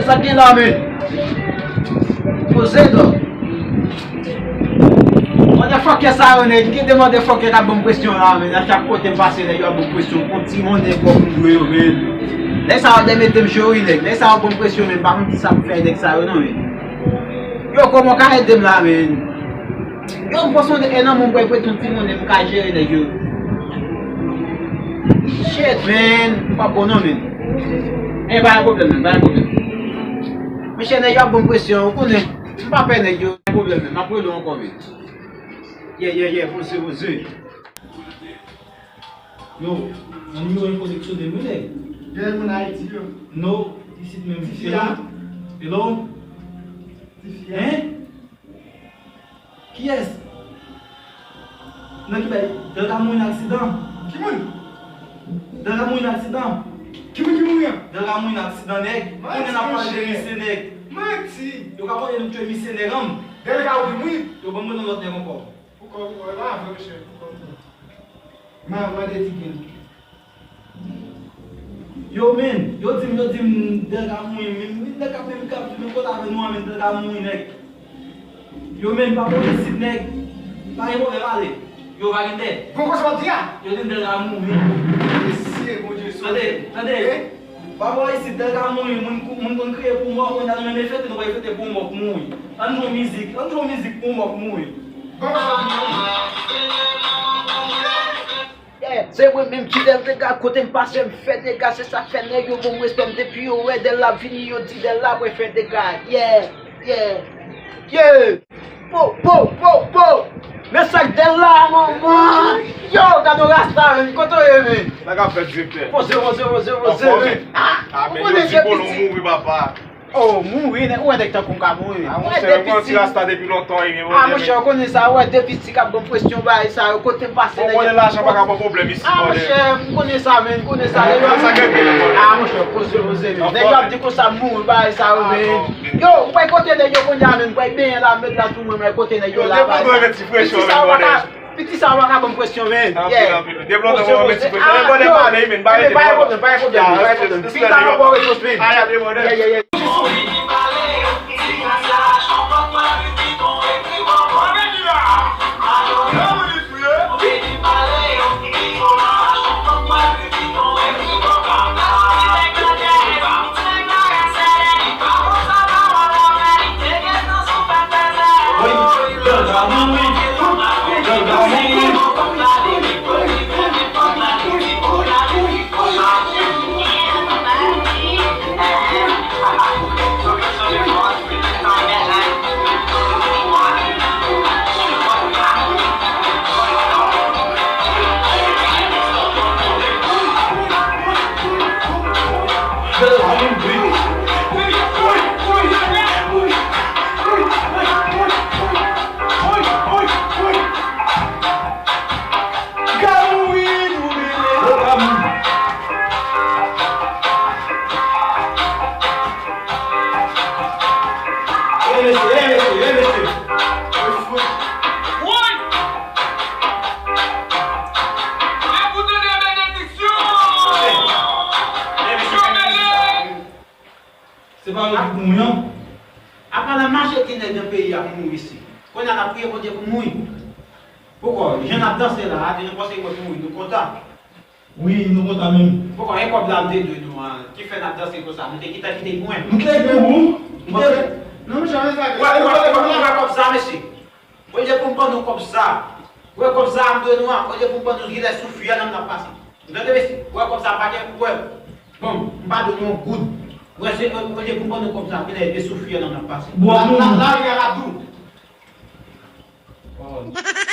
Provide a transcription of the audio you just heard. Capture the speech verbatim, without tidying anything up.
Sa k gen la, men? Poze, dò. Motherfucker sa yo, nèg. Ki de motherfucker k ap ban m presyon la, men? A chak kote m pase, nèg yo ap ban m presyon. Kont ti monnen pwòp m dwe yo, men. Nèg sa yo te mete m cho, wi, nèg. Nèg sa yo ban m presyon, men. M pa konn ki sa pou fè nèg sa yo, non, men. Yo, kòman w ka ede m la, men? Yo, m pran swen de en an, mwen, mwen prete yon ti monnen, m ka jere nèg yo. Shit, man. M pa bon, non, man. E, pa gen pwoblèm, man, pa gen pwoblèm. Mesye, nèg yo ap ban m presyon, ou konnen. M pa pè nèg yo, pa gen pwoblèm, man. M ap rele w ankò, man. Yeah, yeah, yeah, poze, poze. Yo, nan nimewo enkoreksyonèl, wi, nèg. Gen moun Ayiti, yo. No, isit menm. Tifi a. Hello? Tifi a. Hein? Kiyès? Nan ki bay? Delga mouri nan aksidan. Ki moun? Delga mouri nan aksidan. Ki moun ki mouri an? Delga mouri nan aksidan, nèg. Konnen n ap pale de misye, nèg. Manti. Yo ka konnen nou tchwe misye, nèg, an. Delga ou di mouri? Yo ban mwen yon lòt nèg ankò. Poukò, poukò, e pa avè, mesye, poukò. Ma, mande Tiken. Yo, men, yo di m, yo di m, Delga mouri, men, men, nèg k ap, men, k ap, men, kote avè nou an, men, Delga mouri, nèg. Yo, men, pa pwoblèm isit, nèg. Pa gen pwoblèm, ale. Yo, pa gen tè. Bon, kote w di a? Yo di m Delga mouri. Mesye, Bondye sove. Tande, tande. Eh? Pa bò isit, Delga mouri, moun kou-, moun konn kriye pou mò, kounye a nou menm e fete, nou pral fete pou mò k mouri. Ann jwe mizik, ann jwe mizik pou mò k mouri. Yeah, se mwen menm ki Delga, kote m pase m fè dega, se sa k fè nèg yo ban m respè m depi yo wè Dèl la vini, yo di Dèl la pral fè dega. Yeah, yeah, yeah. Po, po, po, po! Men sa k Dèl la, manman! Yo, gade yon rasta, men, kote w ye, men? Sa k ap fèt, direktè? Poze, poze, poze, poze, men. Ah, ou konnen depi ti. Oh, mouri, nèg, ou wè nèg tankou m ka mouri. Ah, monchè, ou wè ti rasta depi lontan, e, ah, monchè, ou konnen sa, ou wè depi ti k ap ban m presyon, bagay sa yo, kote m pase, nèg. Ou konnen lajan pa ka ban pwoblèm isit, ah, monchè, m konnen sa, men, m konnen sa. Ah, monchè, poze, poze, men. Nèg yo ap di konsa m mouri, bagay sa yo, men. Yo, m pral kote nèg yo kounye a, men, m pral benyen la, m met la sou mwen, m pral kote nèg yo la, bagay sa. Piti sa yo pa ka, piti sa yo pa ka ban m presyon, men. Yeah. Poze, poze. Ah, yo. Pa gen pwoblèm, pa gen pwoblèm, pa gen pwoblèm. Pita m ap ba w repons, men. Yeah, yeah, yeah. Woy! Lè pou tande benediksyon! Yo bele! Se pa yo ki pou mouri an? Apa la majorite nèg nan peyi a pou mouri isi. Kounye a n ap priye Bondye pou mouri. Poukò? Jan n ap danse la a, depi nou panse mwen pou mouri, nou kontan. Wi, nou kontan menm. Poukò? E kòb la m te dwe nou an, ki fè n ap danse konsa? Nou te gentan kite l pou mwen. Nou te dwe pou. Nou te. Non, monchè, men sa. Wè, wè, wè, wè kòb sa, mesye. Olye pou m ban nou kòb sa. Wè kòb sa a m dwe nou an. Olye pou m ban nou, gilè sou fwi a nan m n ap pase. Ou tande, mesye? Wè kòb sa a pa gen, wè. Bon, m pa dwe nou yon goud. Wè, se, olye pou m ban nou kòb sa, gilè sou fwi a nan m n ap pase. Bwa nou. La, la, la, la, la, la, la. Oh.